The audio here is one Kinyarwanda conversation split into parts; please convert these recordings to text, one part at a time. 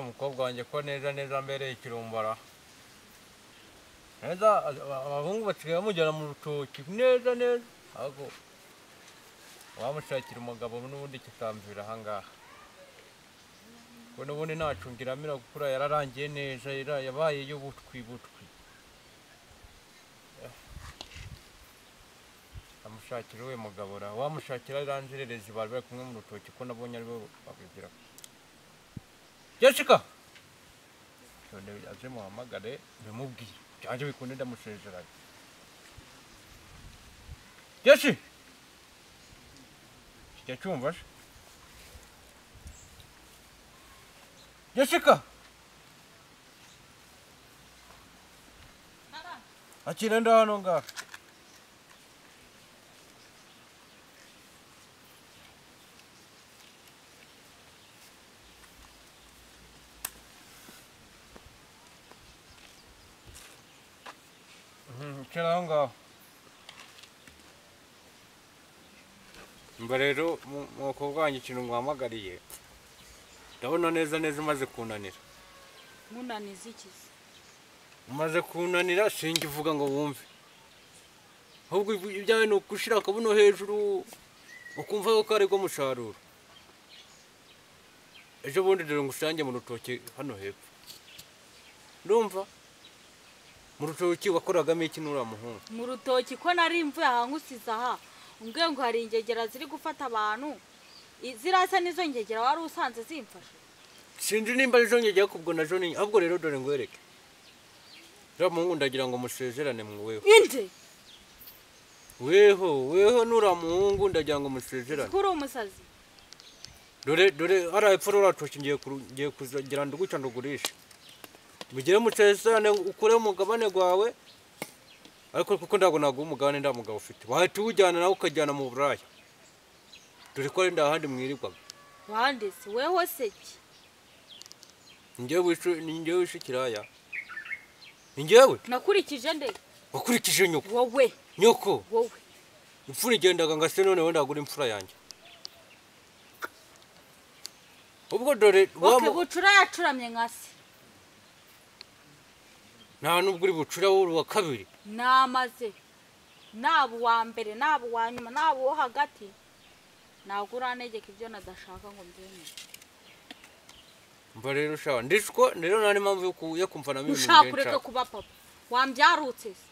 Mukobwa wanjye ko neza neza mbereye ikirumbara. Neza abahungu basigaye bamujyana mu rutoki neza neza. Ahubwo wamushakira umugabo n'ubundi kikamvira aha ngaha. Ko n'ubundi ntacungiramira gukura yararangiye neza yabaye y'ubutwi butwi. Amushakira we mugabo ra wamushakira iranzererezi bari bari kumwe mu rutoki ko nabonye ari bo babigira. Jessica none aje muhamagare bimubwiye cyanje bikunde ndamusezeranye. Jesse kijya cyumva se Jessica akira ndano ngaha. Ngaho mba rero mukobwa wanjye ikintu nguhamagariye ndabona neza neza umaze kunanira. Munaniza iki? Umaze kunanira singivuga ngo wumve, ahubwo ibyawe ni ugushira akabuno hejuru ukumva ko ari bwo musaruro. Ejo bundi dore ngusange mu rutoki hano hepfo. Ndumva mu rutoki wakoragamo iki nura muhungu? Mu rutoki ko nari mvuye aha nkusiza aha umbwiye ngo hari ingegera ziri gufata abantu, zirasa nizo ngegera wari usanze zimfashe. Sinzi nimba arizo ngegera kubwo nazo ni ahubwo rero dore ngwereke. Rero muhungu ndagira ngo musezerane mweho. Inde? Weho weho nura muhungu ndagira ngo musezerane. Kuri umusazi. Dore dore ara hepfo ruratoki ngiye kuzagira nduguca ndugurisha. Mugire musezerane ukure umugabane gwawe, ariko kuko ndago nago umugabane ndamugabo ufite wahita uwujyana nawe ukajyana mu buraya. Dore ko ari ndahandi mwirirwaga. Wande se weho seki? Njyewe wishe kiraya. Njyewe? Nakurikije nde? Wakurikije nyoko. Wowe. Nyoko. Wowe. Imfura igendaga ngase none wenda agura imfura yanjye. Ubwo dore okay, bucura yacuramye nkase. Nta nubwo uri bucura wowe wa kabiri. Namaze. Nabo wa mbere, nabo wa nyuma, nabo wo hagati. Ntabwo uranegeka ibyo nadashaka ngo mbyemere. Mba rero shawa ndishko rero nta mpamvu yo kumva na mimi. Ushaka kureka kuba papa. Wambyarutse se.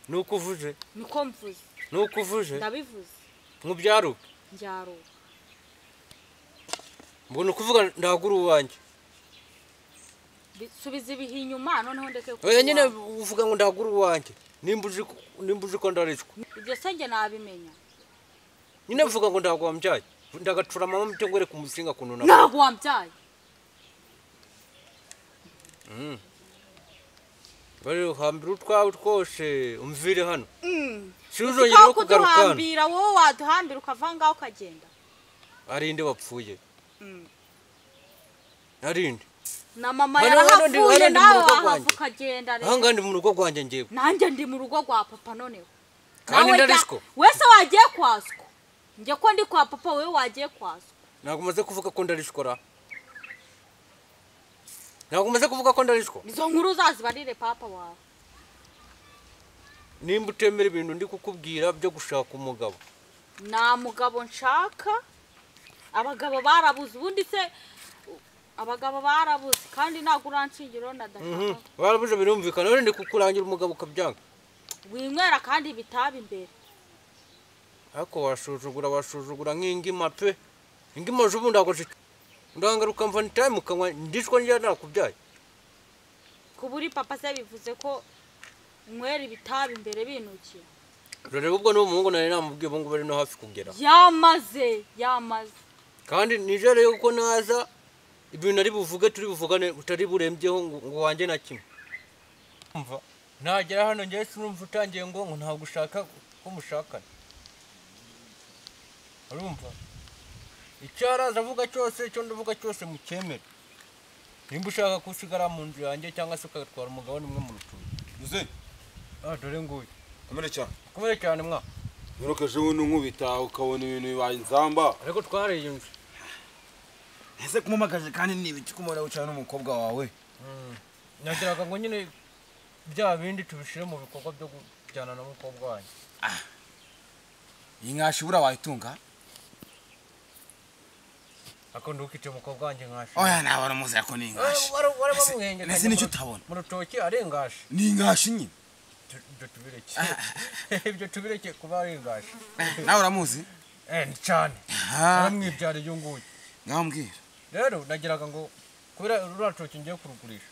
Nuko uvuze. Niko mvuze. Nuko uvuze. Ndabivuze. Nkubyaruka. Njyaruka. Mbona ukuvuga ndagura uwanjye. Subiza ibihe inyuma noneho ndeke kuba. Oya nyine uvuga ngo ndagura uwanjye. Nimba uzi ko ndaritswe. Ibyo se nge nabimenya. Nyine mvuga ngo ndagwa mbyaye. Ndagacura mama mute ngwere kumusinga kununa. Ntabwo wambyaye. Bari hambira utwawe twose umvire hano. Sinuzongera no kugaruka hano. Hambira wowe waduhambira ukavanga ukagenda. Arinde wapfuye. Arinde. Na mama yarahavuye nawe wahavuka ukagenda rero. Ahanga ndi mu rugo rwanjye ngewe. Nanjye ndi mu rugo rwa papa noneho. Kandi ndarishko. Wese wagiye kwaswa. Njye ko ndi kwa papa wewe wagiye kwaswa. Ntabwo umaze kuvuga ko ndarishkora. Ntabwo umaze kuvuga ko ndarishko. Izo nkuru uzazibarire papa wawe. Nimba utemera ibintu ndi kukubwira byo gushaka umugabo. Nta mugabo nshaka. Abagabo barabuze ubundi se abagabo barabuze kandi ntabwo uranshingiro nadashaka. Barabuze birumvikana none ndi kukurangira umugabo ukabyanga. Winywera kandi bitaba imbere. Ariko washuzugura nk'ingima pe. Ingima z'ubundi agoje. Ndangaruka mva nitaye mukanywa ndishwa njya nakubyaye. Kuburi papa se bivuze ko unywera ibitaba imbere binukiye. Dore ubwo n'uwo muhungu nari namubwiye ubu ngubu ari no hafi kugera. Yamaze. Kandi nijere yuko naza ibintu ari buvuge turi buvugane utari burembyeho ngo wanjye na kimwe. Umva nagera hano ngiye sinumva utangiye ngo ntabwo ushaka ko mushakana. Urumva icyo araza avuga cyose icyo ndavuga cyose mukemere. Nimba ushaka kusigara mu nzu yanjye cyangwa se ukagatwara umugabane umwe mu rutubi. Uze. Dore nguyu. Komere cyane. Komere cyane mwa. Norokeje ubu nkubita ukabona ibintu bibaye inzamba. Ariko twareye inzu. Ese kumumagaje kandi ni ibiki kumubona wicara n'umukobwa wawe? Nagiraga ngo nyine bya bindi tubishire mu bikorwa byo kujyana n'umukobwa wanjye. Iyi nkashi bura wayitunga? Ako ndukite umukobwa wanjye nkashi. Oya nabona muzi ko ni inkashi. Warabamwenge. Nese nicyo utabona. Mu rutoki ari ingashi. Ni ingashi nyine. Ibyo tubireke. Ibyo tubireke kuba ari ingashi. Nawe uramuzi? Ni cyane. Aramwibyara iyo nguyu. Ngambwira. Rero nagiraga ngo kubera ruratoki ngiye kurugurisha.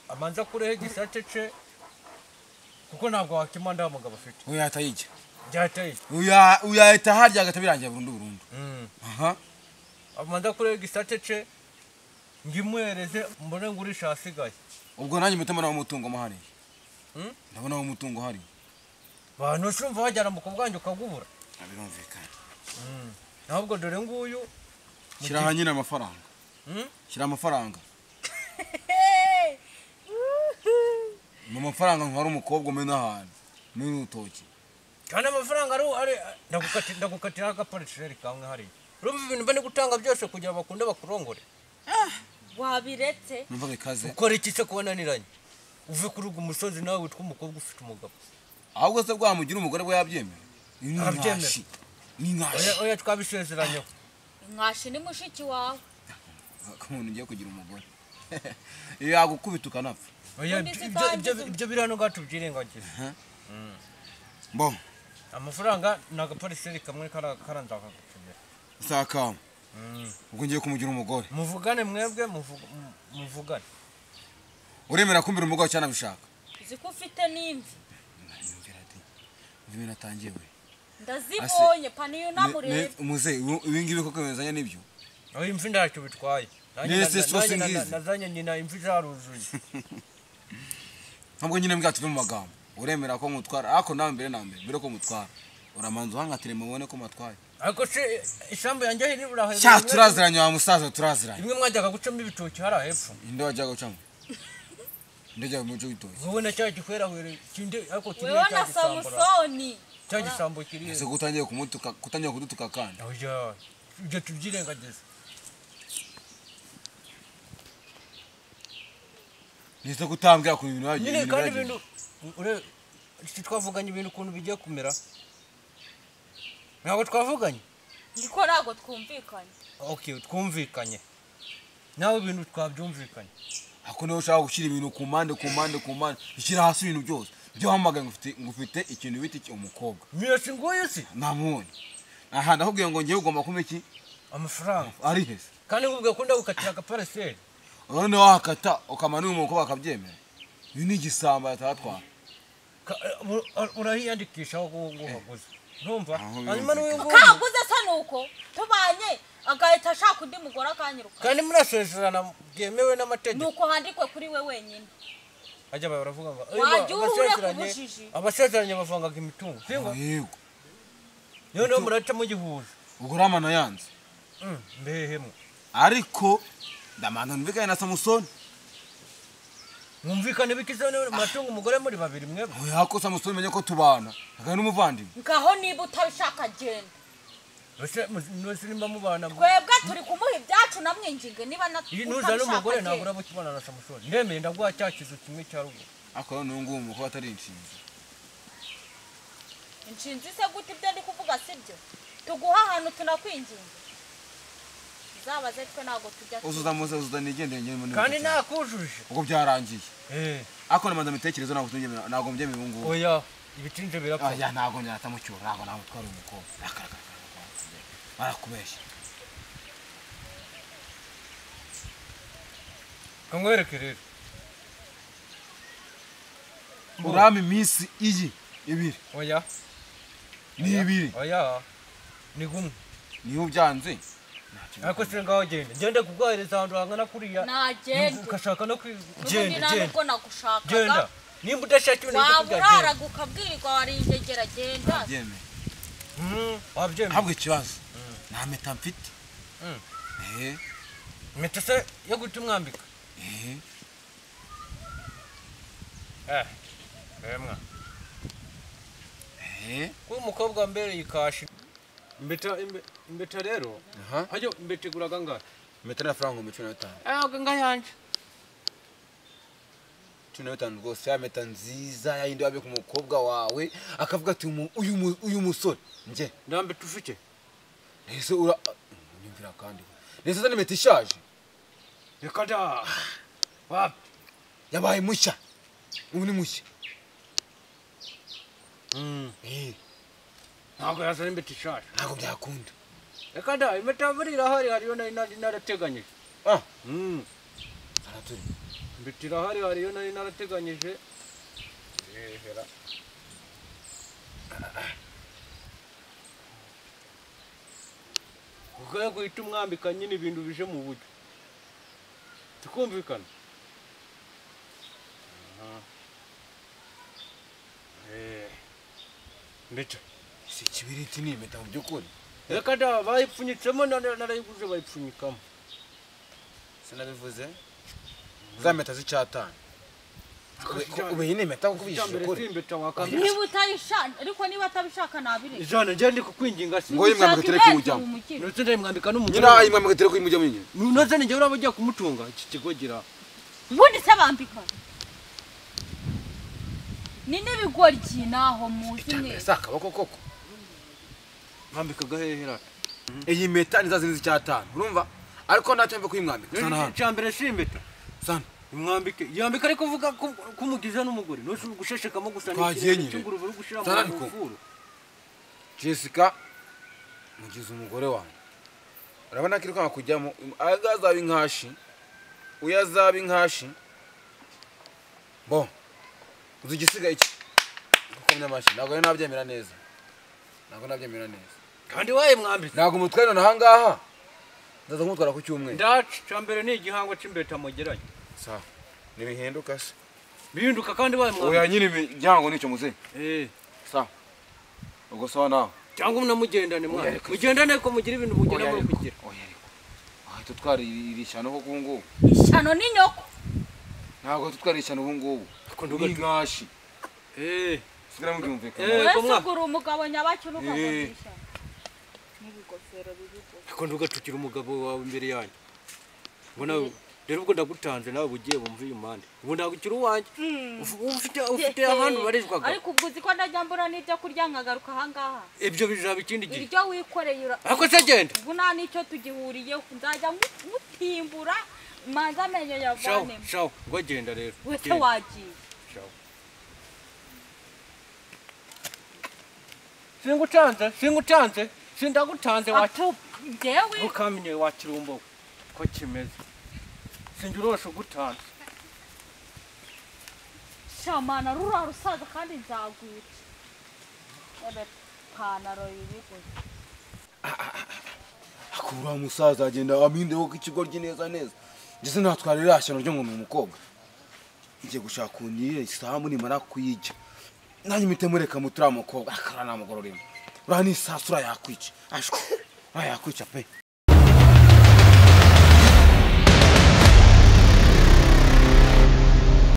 Amanza kurehe gisate ce kuko ntabwo wakima nda mugabo afite. Oya atayijya. Byateye. Oya uyahita harya agatabirangira burundu burundu. Amanza kurehe gisate ce ngimuhereze mbone ngurisha hasigaye. Ubwo nanjye mutima nawo mutungo mahari. Ndabona wo mutungo hari. Bantu shumva wajyana mukobwa wanjye ukagubura. Birumvikana. Ntabwo dore nguyu shyira nyine amafaranga. Shyira amafaranga. Mu mafaranga ntwara umukobwa umena ahantu muri urutoki. Kandi amafaranga ari ndagukatira agaparisheri kamwe hari. Urumva ibintu bane gutanga byose kugira bakunde bakurongore. Wabiretse. Numva bikaze. Ukora iki se kubananiranye? Uve kuri ugu musozi nawe witwa umukobwa ufite umugabo. Ahubwo se bwamugira umugore bwe yabyemera. Ni inkashi. Oya twabisezeranye. Inkashi ni mushiki wawe. Umuntu ugiye kugira umugore. Iyo yagukubita ukanapfa. Oya ibyo biri hano gacu byirengagiza. Bo. Amafaranga ni agapariseri kamwe karanza akagutumira. Sakam. Ubwo ngiye kumugira umugore. Muvugane mwebwe muvugane. Uremera kumbira umugore cyane abishaka. Uzi ko ufite n'imvi. Imvi natangiye we. Ndazibonye paniyo namurebe. Muze ibi ngibi koko bimezanye nibyo. Aho imvi ndacyo bitwaye. Nazanye nyina imvi zaruzuye. Ntabwo nyine mbwa tuve mu magambo. Uremera ko mutwara ariko nawe mbere na mbere ko mutwara. Uramanza uhangatire mubone ko matwaye. Ariko se isambu yanjye iri urahe. Cya turaziranye wa musaza turaziranye. Imwe mwajyaga gucamo ibitoki hari hepfo. Inde wajyaga gucamo? Ndajya mu cyo bitoki. Wowe na cya gikwera hwere kinde ariko kiri cya gisambo. Cya gisambo kiri. Ese gutangiye kumutuka kutangiye kudutuka kandi. Oya ibyo tubyirengagiza. Nise kutambwira ku bintu yagiye. Nyine kandi ibintu ure twavuganye ibintu ukuntu bigiye kumera. Ntabwo twavuganye. Ndiko ntabwo twumvikanye. Okay, twumvikanye. Nawe ibintu twabyumvikanye. Ako niho ushaka gushyira ibintu ku mpande ku mpande ku mpande, ishyira hasi ibintu byose. Byo hamagaye ngufite ikintu bita iki umukobwa. Mira nguyu si? Namubonye. Aha ndakubwiye ngo ngiye ugomba kumpa iki? Amafaranga. Ari hese. Kandi nkubwiye ko ndagukatira agapariseri. None wakata ukamana uyu mukobwa akabyemera. Uyu ni igisamba yatatwara. Urahiyandikisha aho nguhaguze. Ntumva? Hanyuma n'uyu nguyu. Kaguze se nuko tubanye agahita ashaka undi mugore akanyiruka. Kandi murasezerana byemewe n'amategeko. Nuko handikwe kuri we wenyine. Ajya baravuga ngo abasezeranye bavangaga imitungo. Singo? Yego. None muraca mu gihuza. Ubwo ramana yanze. Mbehemo. Ariko ndamana numvikane na Samusoni. Mwumvikane bikizone matungo umugore muri babiri mwebwe. Oya ko Samusoni menye ko tubana. Akaba n'umuvandimwe. Ngaho niba utabishaka genda. Ese nimba mubana. Twebwe turi kumuha ibyacu namwinginge niba nuza n'umugore ntabwo urabukibana na Samusoni. Ndemeye ndaguha cya kizu kimwe cya ruguru. Ariko none nguwo umukobwa atari inshinzi. Inshinzi se gute ibyo ndi kuvuga sibyo? Tuguha ahantu tunakwinginge. Zabaze twe ntabwo tujya. Uzuza muze uzuza nigendere ngende muri. Kandi nakujuje. Ubwo byarangiye. Ariko namanza mitekerezo ntabwo tunyemera ntabwo mbyemera ubu ngubu. Oya ibitinje birapfa. Oya ntabwo nyatamucyura ntabwo namutwara umukobwa. Barakubeshya. Kamwereke rero. Urama iminsi iyi ibiri. Oya. Ni ibiri. Oya. Ni gumwe. Niyo byanze. Ariko se ngaho genda. Genda kuguhereza ahantu hangana kuriya. Nagende. Ukashaka no kwigenda. Genda. Nagushakaga. Genda. Nimba udashaka ibintu byo kujya. Waba ukabwirirwa waringegera genda. Wabyemeye. Wabyemeye. Habwe ikibazo. Nta mpeta mfite. Impeta se yo guta umwambika? Emwa. Kuba umukobwa wambereye ikashi. Impeta rero. Hajyo impeta iguraga angahe? Impeta n'amafaranga 15,000. Ah, ngayanje. 15 rwose ya mpeta nziza yayindi wabika umukobwa wawe akavuga ati uyu musore nje ndambe tufite. Ese ura nyumvira kandi. Nese zane impeta ishaje. Reka da. Wapi? Yabaye mushya. Ubu ni mushya. Ntabwo yazana impeta ishaje. Ntabwo byakunda. Reka da, impeta buri irahari hariyo nari narateganyije. Ah. Saraturi. Impeta irahari hariyo nari narateganyije. Ehera. Ugaye guhita umwambika nyine ibintu bije mu buryo. Tukumvikana. Impeta. Si kibiriti ni impeta mu by'ukuri. Reka da, bayipfunyitsemo narayiguze bayipfunyikamo. Sinabivuze. Za mpeta z'icyatanu. Ube iyi ni impeta kuko ubishije ukuri. Niba utayishaka ariko niba atabishaka nabireke. Ijana njye ndi kukwinginga si. Ngo yimwambike tereke umujyamo. Ndetse ndayimwambika n'umugore. Nyina yimwambike tereke umujyamo nyine. None njye uraba ugiye kumutunga iki kigo gira. Ubundi se bambika. Ni n'ibigoryi naho muzi mwe. Ese akaboko koko. Mwambika gahehera. Iyi mpeta ni za zindi z'icyatanu. Urumva? Ariko ntacyo mve kuyimwambika. Sana hano. Icyambere si impeta. Sana. Mwambike. Yambika ariko uvuga kumugiza n'umugore. Nose gusheshekamo gusa n'ikingurube uri gushira mu mufuru. Jessica mugize umugore wanjye. Urabona ko iri kujyamo azaba inkashi. Uyazaba inkashi. Bo. Uzigisiga iki? Gukomya amashi. Ntabwo nabyemera neza. Ntabwo nabyemera neza. Kandi waye mwambitse. Ntabwo umutware none ahangaha. Ndaza kumutwara ku cyumweru. Ndacu cyambere ni igihango c'imbeta mugeranye. Sawa. Nibihinduka se. Bihinduka kandi waye mwambitse. Oya nyine igihango nicyo muze. Sawa. Ubwo sawa nawe. Cyangwa munamugendane mwana. Mugendane ko mugira ibintu mugera muri kugira. Oya ariko. Ah tutwara iri shyano ko kungubu. Ishyano ni nyoko. Ntabwo tutwara ishyano ubu ngubu. Ni inkashi. Sigara mubyumvikana. Ko mwagura umugabo nyabacyo nukagurisha. N'ibigofero bibigo. Ko ndugatukira umugabo wawe imbere yanyu. Mbona rero ubwo ndagutanze nawe bugiye bumva uyu mande. Ubu ndagukira uwanjye. Ufite ahantu barizwaga. Ariko ubwo uzi ko ndajya mbura n'ibyo kurya nkagaruka ahangaha. Ibyo bizaba ikindi gihe. Iryo wikoreye ura. Ariko se genda. Ubu nta nicyo tugihuriye nzajya mutimbura manza amenyo yavanemo. Shaw, ngo genda rero. Wese wagiye. Shaw. Singutanze, sindagutanze wacu. Ndewe. Ukamenye wakirumbo ko kimeze. Sinjurosho gutanze. Shamana rura rusaza kandi nzagwica. Ebe panaro yibiguze. Akura musaza agenda aminde ko ikigoryi neza neza. Ngeze natwara irashyano ryo ngo umukobwa. Ngiye gushaka unyire isamu nimara kuyijya. Nanjye mpite mureka mutura mukobwa akara namugororemo. Ura ni sasura yakwica. Ashko. Yakwica pe.